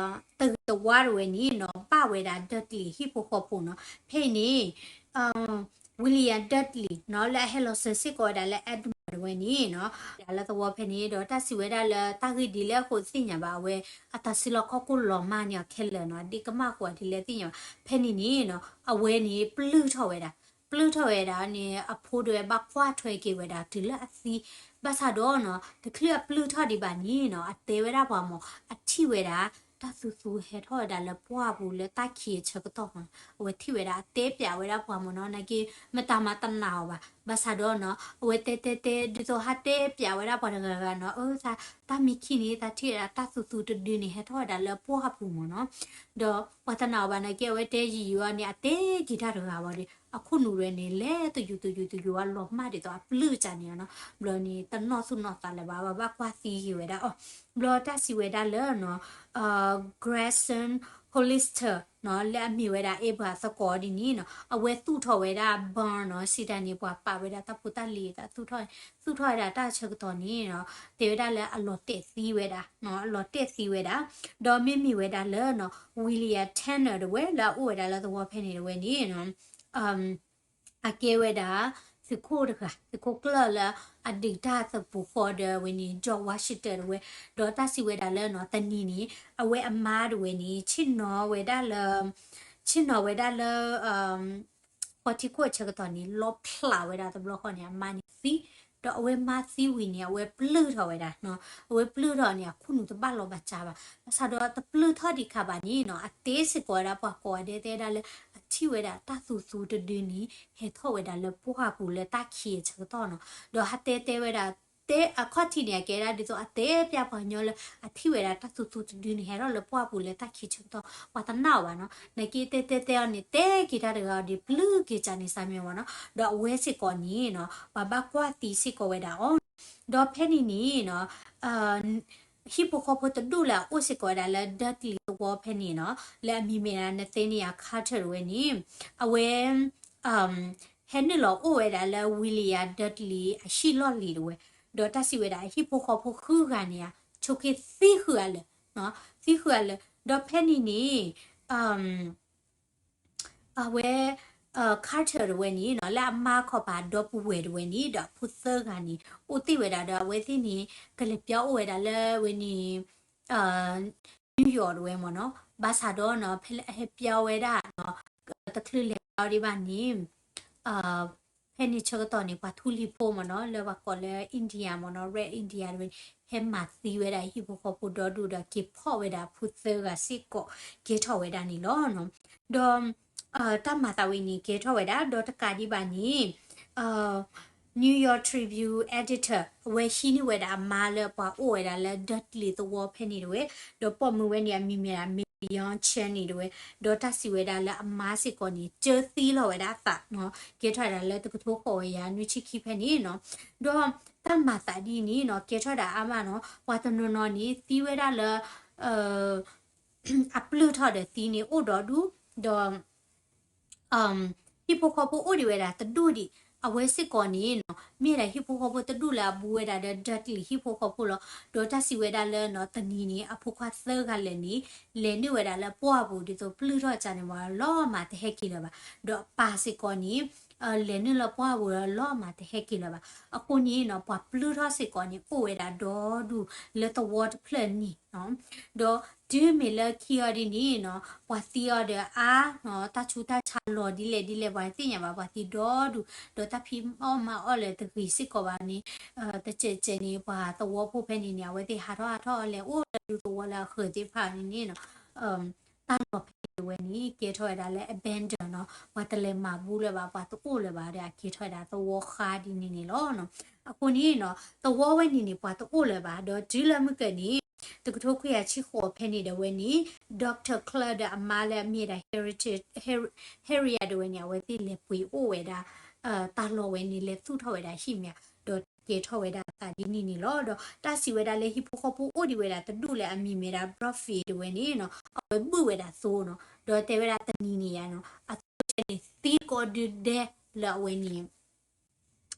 တဂ့ၤတဝါတဝဲန့ၣ်နီၤ ဘၣ်ဝဲဒၣ် Dudley ဟံၣ်ဖိဃီဖိနီၤ ဖဲအံၤန့ၣ် William Dudley နီၤ လၢအဟဲလီၤစၢၤစ့ၢ်ကီးဝဲဒၣ်လၢ Edinburgh တဝဲန့ၣ်နီၤ ဒၣ်လၢသဝီဖဲန့ၣ် ဒီးတၢ်စံးဝဲဒၣ်လၢတၢ်ဂ့ၢ်ဒ်လဲၣ်အဃိတသ့ၣ်ညါဘၣ် အဝဲအတၢ်စုလီၢ်ခီၣ်ခိၣ်လီၤမၢ်န့ၣ်အီၤခဲလၢာ်နီၤ ဒ့ကမၣ်ဃိးဒ်လဲၣ်သ့ၣ်ညါဘၣ် ဖဲန့ၣ်န့ၣ်နီၤ အဝဲန့ၣ်ပျုၢ်ထီၣ်ဝဲဒၣ် ပျုၢ်ထီၣ်ဝဲဒၣ်န့ၣ် အဖိဒၣ်ဝဲဘၣ်ကွၢ်ထွဲက့ၤဝဲဒၣ်တုၤလၢအသံ ဘၣ်ဆၣ်ဒီးနီၤ တချုးအပျုၢ်ထီၣ်ဒံးဘၣ်န့ၣ်နီၤ အတဲဝဲဒၣ်ပှၤမၢ် အထံၣ်ဝဲဒၣ် တၢ်သူသူဟဲထီၣ်ဝဲဒၣ်လၢပှၢ်ပူၤလၢတၢ်ခံးအဆၢကတီၢ်မၢ်နီၤ အဝဲထံၣ်ဝဲဒၣ်အတဲပၠးဝဲဒၣ်ပှၤမၢ်နီၤ နာ်က့ မတၤမၤတနာ်အီၤဘၣ် ဘၣ်ဆၣ်ဒီးနီၤ အဝဲတဲတဲတဲ ဒ်သိးဟးတဲပၠးဝဲဒၣ်ပှၤတဂၤဂၤနီၤ အၢ တၢ်မ့ၢ်ခံန့ၣ် တၢ်ထံၣ်ဝဲဒၣ်တၢ်သူသူတဒုန့ၣ် ဟဲထီၣ်ဝဲဒၣ်လၢပှၢ်ပူၤမၢ်နီၤ ဒီးပှၤတနာ်အီၤဘၣ်နာ်က့ အဝဲတဲယံာ်ယံာ်အီၤန့ၣ် အတဲက့ၤတၢ်တဂၤဝဲဒီး အခိၣ်နူာ်ဝဲန့ၣ် လဲၤတယူၤတယူၤတယူၤဝဲလီၤမၢ်ဒ်သိးအပျုၢ်ကန့ၣ်နီၤ ဘျီန့ၣ် တနီၣ်သူၣ်နီၣ်သးလၢၤဘၣ် ဘၣ်ကွၢ်သံက့ၤဝဲဒၣ်အီၤ ဘျီတၢ်စံးဝဲဒၣ်လၢနီၤ Grayson Hollister နီၤ လၢအမ့ၢ်ဝဲဒၣ် Edinburgh သကိးဒ်န့ၣ်နီၤ အဝဲသူၣ်ထီၣ်ဝဲဒၣ် burn နီၤ စံးတၢ်န့ၣ် ပှၤပာ်ဝဲဒၣ်တၢ်ဖိတၢ်လံၤ သူၣ်ထီၣ် သူၣ်ထီၣ်ဝဲဒၣ်တၢ်ဆၢကတီၢ်န့ၣ်နီၤ တဲဝဲဒၣ်လၢအလီၤတဲာ်သံဝဲဒၣ် အလီၤတဲာ်သံဝဲဒၣ် ဒီးမ့မ့ၢ်ဝဲဒၣ်လၢနီၤ William Tanner တဝဲလၢအအိၣ်ဝဲဒၣ်လၢသဝီဖဲန့ၣ်တဝဲန့ၣ်နီၤ အကဲဝဲဒၣ် သုးခိၣ်တဂၤ သုးခိၣ်ကျၢၢ်လၢအဒုးတၢ်သပူၤဃီဒီးဝဲန့ၣ် George Washington တဝဲ ဒီးတၢ်စံးဝဲဒၣ်လၢနီၤ တနံၤန့ၣ် အဝဲအမါတဝဲန့ၣ် ဆ့ၣ်နီၤဝဲဒၣ်လၢ ဆ့ၣ်နီၤဝဲဒၣ်လၢ ဃီထံခိၣ်အဆၢကတီၢ်န့ၣ် လီဖျးဝဲဒၣ်တဘျီဃီန့ၣ် အမါန့ၣ်သံ ဒီးအဝဲမါသံဝံၤန့ၣ် အဝဲပျုၢ်ထီၣ်ဝဲဒၣ်နီၤ အဝဲပျုၢ်ထီၣ်န့ၣ် အခိၣ်နူာ်တဘၣ်လီၤဘၣ်စးဘၣ် ဘၣ်ဆၣ်ဒီးတပျုၢ်ထီၣ်ဒံးခါဘၣ်န့ၣ်နီၤ အတဲစ့ၢ်ကီးဝဲဒၣ်ပှၤကိးဂၤဒဲး တဲဝဲဒၣ်လၢ အထံၣ်ဝဲဒၣ်တၢ်သူသူတဒုန့ၣ် ဟဲထီၣ်ဝဲဒၣ်လၢပှၢ်ပူၤလၢတၢ်ခံးအဆၢကတီၢ်နီၤ ဒီးဟးတဲတဲဝဲဒၣ် တဲအခီၣ်ထံးန့ၣ် အကဲဒၣ်ဒ်သိးအတဲပၠးပှၤကညီလၢ အထံၣ်ဝဲဒၣ်တၢ်သူသူတဒုန့ၣ် ဟဲထီၣ်လၢပှၢ်ပူၤလၢတၢ်ခံးဆၢကတီၢ် ပှၤတနာ်အီၤဘၣ်နီၤ နာ်က့တဲတဲတဲအီၤန့ၣ် တဲက့ၤတၢ်တဂၤအီၤဒီး ပျုၢ်က့ၤကန့ၣ်စၢ်မံဝဲနီၤ ဒီးအဝဲစ့ၢ်ကီးန့ၣ်နီၤ ပှၤဘၣ်ကွၢ်သံစ့ၢ်ကီးဝဲဒၣ်အီၤ ဒီးဖဲန့ၣ်န့ၣ်နီၤ ဟံၣ်ဖိဃီဖိတဒူၣ်လၢအအိၣ်စ့ၢ်ကီးဝဲဒၣ်လၢ Dudley သဝီဖဲန့ၣ်နီၤ လၢအမံၤမ့ၢ်ဒၣ် Nathaniel Carter တဝဲန့ၣ် အဝဲ ဟဲနုာ်လီၤအိၣ်ဝဲဒၣ်လၢ William Dudley အဟံၣ်လီၢ်လံၤတဝဲ ဒီးတၢ်စံးဝဲဒၣ်အဟံၣ်ဖိဃီဖိဃုဂၤန့ၣ် ဆိးက့သံဃုာ်အလၢာ် သံဃုာ်အလၢာ် ဒီးဖဲန့ၣ်န့ၣ် အဝဲ Carter တဝဲန့ၣ်နီၤ လၢအမါခီပၤဒီပုၢ်ဝဲၢ်တဝဲန့ၣ် ဒီးအဖိသၢဂၤန့ၣ် အိၣ်တ့ၢ်ဝဲဒၣ်ဒီးအဝဲသ့ၣ်န့ၣ် ကလဲၤပၠီအိၣ်ဝဲဒၣ်လၢဝဲန့ၣ် New York တဝဲမ့ၢ်နီၤ ဘၣ်ဆၣ်ဒီးနီၤ ဖဲလၢအဟဲပၠီဝဲဒၣ်နီၤ တချုးလဲၤပၠီဒံးဘၣ်န့ၣ် ဖဲန့ၣ်ဆၢကတီၢ်န့ၣ် ပှၤထူလံၤဖိမ့ၢ်နီၤ လၢပှၤကိးလၢ Indian မ့ၢ်နီၤ Red Indian တဝဲ ဟဲမၤသံဝဲဒၣ်ဟံၣ်ဖိဃီဖိဒီဒူၣ်ဒီး က့ၤဖီၣ်ဝဲဒၣ်အဖိသၢဂၤစ့ၢ်ကီး ကဲထီၣ်ဝဲဒၣ်န့ၣ်လီၤ. ဒီး တၢ်မၤသးဝဲန့ၣ် ကဲထီၣ်ဝဲဒၣ် ဒီးတကးဒံးဘၣ်န့ၣ် New York Tribune editor အဝဲဟံးန့ၢ်ဝဲဒၣ်အမါလၢပှၤအိၣ်ဝဲဒၣ်လၢ Dudley သဝီဖဲန့ၣ်တဝဲ ဒီးပိာ်မုၣ်ဝဲန့ၣ် အမံၤမ့ၢ်ဒၣ် Mary Young Cheney တဝဲ ဒီးတၢ်စံးဝဲဒၣ်လၢအမါစ့ၢ်ကီးန့ၣ် ကၢသံလီၤဝဲဒၣ်အသးနီၤ ကဲထီၣ်ဝဲဒၣ်လၢတကထိဃိးဝဲယၤနွံဆံခံဖဲန့ၣ်နီၤ ဒီးတၢ်မၤသးဒ်န့ၣ်နီၤ ကဲထီၣ်ဒၣ်အါမးနီၤ ပှၤတနီၤနီၤန့ၣ် သံဝဲဒၣ်လၢ အပျုၢ်ထီၣ်ဒီးသံန့ၣ်အိၣ်ဒီဒူၣ် ဒီး ဟံၣ်ဖိဃီဖိအိၣ်ဒံးဝဲဒၣ်တဒူၣ်ဒံး အဝဲစ့ၢ်ကီးန့ၣ်နီၤ မ့ၢ်ဒၣ်ဟံၣ်ဖိဃီဖိတဒူၣ်လၢအဘူးဝဲဒၣ်ဒီး Dudley ဟံၣ်ဖိဃီဖိလီၤ. ဒီးတၢ်စံးဝဲဒၣ်လၢနီၤ တနံၤန့ၣ် အဖိခွါသၢဂၤလၢာ်န့ၣ် လဲၤနုာ်ဝဲဒၣ်လၢပှၢ်ပူၤဒ်သိးပျုၢ်ထီၣ်ကန့ၣ်မ့ၢ်လီၤမးတဟဲက့ၤလၢၤဘၣ်. ဒီးအပၢ်စ့ၢ်ကီးန့ၣ် လဲၤနုာ်လၢပှၢ်ပူၤလီၤမးတဟဲက့ၤလၢၤဘၣ်. အဃိန့ၣ်နီၤ ပှၤပျုၢ်ထီၣ်စ့ၢ်ကီးန့ၣ် အိၣ်ဝဲဒၣ်ဒီဒူၣ်လၢသဝီတဖျၢၣ်န့ၣ်နီၤ ဒီးတုၤမ့ၢ်လၢခံအီၤဒ်န့ၣ်နီၤ ပှၤသံအီၤဒီးအါနီၤ တၢ်ဆူးတၢ်ဆါလီၤဒ်လဲၣ်ဒ်လဲၣ် ပှၤသ့ၣ်ညါဘၣ် ပှၤသံဒီဒူၣ် ဒီးတၢ်ဖံးအီၣ်မၤအီၣ်လၢတဂ့ၤစ့ၢ်ကီးဘၣ်န့ၣ် တစဲးစဲးန့ၣ် ပှၤသဝီဖိဖဲန့ၣ်န့ၣ် အဝဲသ့ၣ်ဟးထီၣ်ဟးထီၣ်အီၤလဲၤအိၣ်လၢဒူသဝီလၢအဃၢၤသ့ၣ်တဖၣ်န့ၣ်န့ၣ်နီၤ တၢ်လီၢ်ဖဲန့ၣ်တဝဲန့ၣ် ကဲထီၣ်ဝဲဒၣ်လၢ abandon နီၤ ပှၤတလဲၤမၤဘူးလၢၤဘၣ် ပှၤတအိၣ်လၢၤဘၣ်ဒီး အကဲထီၣ်ဝဲဒၣ်သဝီဃါဒ်န့ၣ်န့ၣ်လီၤ. အဃိန့ၣ်နီၤ သဝီဝဲန့ၣ်န့ၣ် ပှၤတအိၣ်လၢၤဘၣ် ဒီးတုၤလၢမုၢ်ကၢၢ်န့ၣ် တကထိခွံကယၤဆံဃိးဖဲန့ၣ်တဝဲန့ၣ် Doctor Clark ဒီးအမါလၢအမ့ၢ်ဒၣ် Harriet တဝဲန့ၣ် အဝဲသ့ၣ်လဲၤပှ့ၤအိၣ်ဝဲဒၣ် တၢ်လီၢ်ဝဲန့ၣ် လဲၤသူၣ်ထီၣ်ဝဲဒၣ်ဟံၣ်မ့ၢ်ဧါ ဒီးကဲထီၣ်ဝဲဒၣ်အသးဒ်န့ၣ်န့ၣ်လီၤ. ဒီးတၢ်စံးဝဲဒၣ်လၢဟံၣ်ဖိဃီဖိအိၣ်ဒံးဝဲဒၣ်တဒူၣ်လၢအမံၤမ့ၢ်ဒၣ် Brophy တဝဲန့ၣ်နီၤ အဝဲဘုၣ်ဝဲဒၣ်သိနီၤ ဒီးတဲဝဲဒၣ်တနံၤန့ၣ်ယါနီၤ အသိန့ၣ်သံကိးဒုဒဲလၢအဝဲန့ၣ်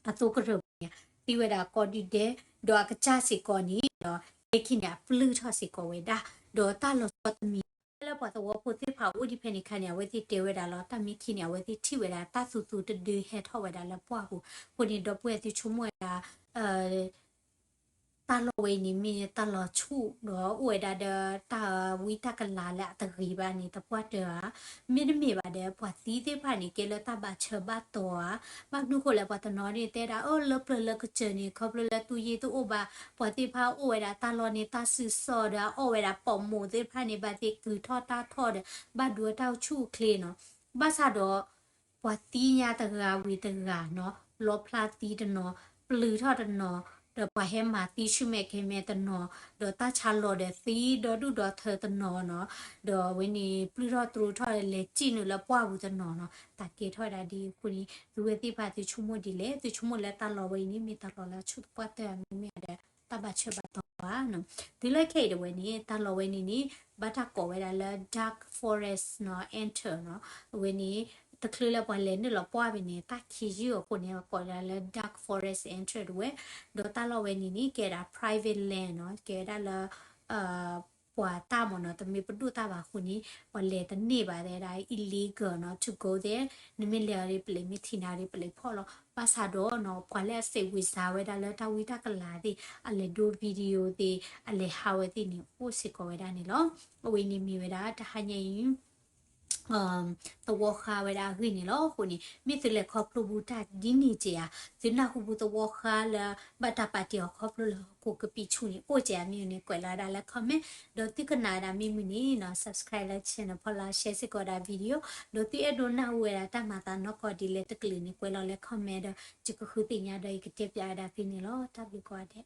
အသိကရၢၢ်ပူၤန့ၣ် သံဝဲဒၣ်ကိးဒုဒဲ ဒီးအကစၢ်စ့ၢ်ကီးန့ၣ်ဒီး လၢခံန့ၣ် အပျုၢ်ထီၣ်စ့ၢ်ကီးဝဲဒၣ် ဒီးတၢ်လီၤဆီတမံၤ လၢပှၤသဝီဖိသ့ၣ်တဖၣ်အိၣ်ဒံးဖဲန့ၣ်အခါန့ၣ် အဝဲသ့ၣ်တဲဝဲဒၣ်လီၤ. တၢ်မ့ၢ်ခံန့ၣ် အဝဲသ့ၣ်ထံၣ်ဝဲဒၣ်တၢ်သူသူတဒုဟဲထီၣ်ဝဲဒၣ်လၢပှၢ်ပူၤ. အဃိန့ၣ် ဒီပုၢ်ဝဲၢ်သုဆိကမိၣ်ဝဲဒၣ် တၢ်လီၢ်ဝဲအံၤန့ၣ် မ့ၢ်တၢ်လီၤဆူၣ်ဒီးအိၣ်ဝဲဒၣ်ဒီးတၢ်ဝံတၢ်ကလၤလၢအတဂ့ၤဘၣ်န့ၣ် သပှၢ်တၢၢ်ဧါ. မ့တမ့ၢ်ဘၣ်ဒီး ပှၤသံသ့ၣ်တဖၣ်န့ၣ် ကဲလၢတၢ်ဘၣ်ဆၢဘၣ်တီၤဧါ. ဘၣ်မနုၤဃိလဲၣ် ပှၤတနီၤန့ၣ်တဲဒၣ် အၢ လၢပျၢၤလၢကစၢၢ်န့ၣ် ခီဖျိလၢသူၣ်ယ့ၢ်တအိၣ်ဘၣ် ပှၤသ့ၣ်တဖၣ်အိၣ်ဝဲဒၣ်တၢ်လီၢ်န့ၣ် တၢ်စုၣ်စီၣ်ဒီးအီၣ်ဝဲဒၣ်ပိာ်မိၣ်သ့ၣ်တဖၣ်န့ၣ် ဘၣ်သ့ၣ်ကုၤထီၣ်တၢ်ထီၣ်ဒီး ဘၣ်ဒိတၢ်အိၣ်ဆူၣ်အိၣ်ချ့နီၤ. ဘၣ်ဆၣ်ဒီး ပှၤသံညါတဂၤဝံၤတဂၤနီၤ, လီဖျါသံတနီၤ, ပျုၢ်ထီၣ်တနီၤ, ဒီးပှၤဟဲမၤသံဆူၣ်မဲာ်ကဲၤမဲာ်တနီၤ, ဒီးတၢ်ဆါလီၤဒီးသံဒီဒူၣ်ဒီထၢတနီၤနီၤ, ဒီးအဝဲန့ၣ် ပျုၢ်ထီၣ်တြိထီၣ်လဲၤစံၣ်နုာ်လၢပှၢ်ပူၤတနီၤနီၤ, တၢ်ကဲထီၣ်ဝဲဒၣ်ဒ်အံၤအဃိန့ၣ် သုဝဲသ့ၣ်တဖၣ်သုဆိကမိၣ်ဒ်လဲၣ်. သုဆိကမိၣ်လၢတၢ်လီၢ်ဝဲအံၤန့ၣ် မ့ၢ်တၢ်လီၢ်လၢအဆူၣ်သပှၢ်တၢၢ်ဧါ မ့တမ့ၢ်ဒီး တၢ်ဘၣ်ဆၢဘၣ်တီၤဧါနီၤ. တုၤလၢခဲအံၤဒၣ်ဝဲန့ၣ် တၢ်လီၢ်ဝဲန့ၣ်န့ၣ် ဘၣ်တၢ်ကိးဝဲဒၣ်လၢ dark forest နီၤ entrance နီၤ. အဝဲန့ၣ် တချုးလၢပှၤလဲၤနုာ်လီၤပှၢ်ဖဲန့ၣ် တၢ်ခံးယုၢ်အဃိန့ၣ် ကိးဝဲဒၣ်လၢ dark forest entrance ဒၣ်ဝဲ, ဒီးတၢ်လီၢ်ဝဲန့ၣ်န့ၣ် ကဲဒၣ် private land နီၤ, ကဲဝဲဒၣ်လၢ ပှၤတၢ်မ့ၢ်နီၤ, တမ့ၢ်ပဒိၣ်တၢ်ဘၣ်အဃိန့ၣ် ပှၤလဲၤတန့ၢ်ဘၣ် တဲဒၣ် illegal နီၤ to go there. နမ့ၢ်လဲၤအီၤဒီး ပလဲၤမ့ၢ်ထံၣ်နၤဒီး ပလဲၤဖီၣ်လီၤ. ဘၣ်ဆၣ်ဒီးနီၤ ပှၤလၢအစဲးဝံၤစါဝဲဒၣ်လၢတၢ်ဝံတၢ်ကလၤသ့ၣ် အလဲၤဒိ video သ့ၣ် အလဲၤဟးဝဲသ့ၣ်န့ၣ် အိၣ်စ့ၢ်ကီးဝဲဒၣ်န့ၣ်လီၤ. အဝဲန့ၣ်မ့ၢ်ဝဲဒၣ် တဟါညါအံၤ သဝီဃါဝဲဒၣ်အဂ့ၢ်န့ၣ်လီၤ. အဃိန့ၣ် မ့ၢ်သုလဲၤခီဖျိဘူးတၢ်ဒ်န့ၣ်က့ဧါ, သုနၢ်ဟူဘူးသဝီဃါလၢ ဘၣ်တၢ်ပာ်တ့ၢ်အီၤခီဖျိလၢဟီၣ်ခိၣ်ကပံာ်ဆူၣ်န့ၣ် အိၣ်က့ဧါ မ့ၢ်န့ၣ် ကွဲးလီၤဝဲဒၣ်လၢ comment, ဒီးသုကနၣ်ဝဲဒၣ်မ့ၢ်မုာ်န့ၣ်နီၤ subscribe လၢ channel ဖီလာ် share စ့ၢ်ကီးဝဲဒၣ် video, ဒီးသုအဲၣ်ဒိးနၢ်ဟူဝဲဒၣ်တၢ်မၤသးနီၢ်ကီၢ်ဒ်လဲၣ်တကလုာ်န့ၣ် ကွဲးလီၤလၢ comment ဒီး ယကဃုသ့ၣ်ညါဒီးယကတဲပၠးဝဲဒၣ်သုန့ၣ်လီၤ. တၢ်ဘျုးကိးဂၤဒဲး.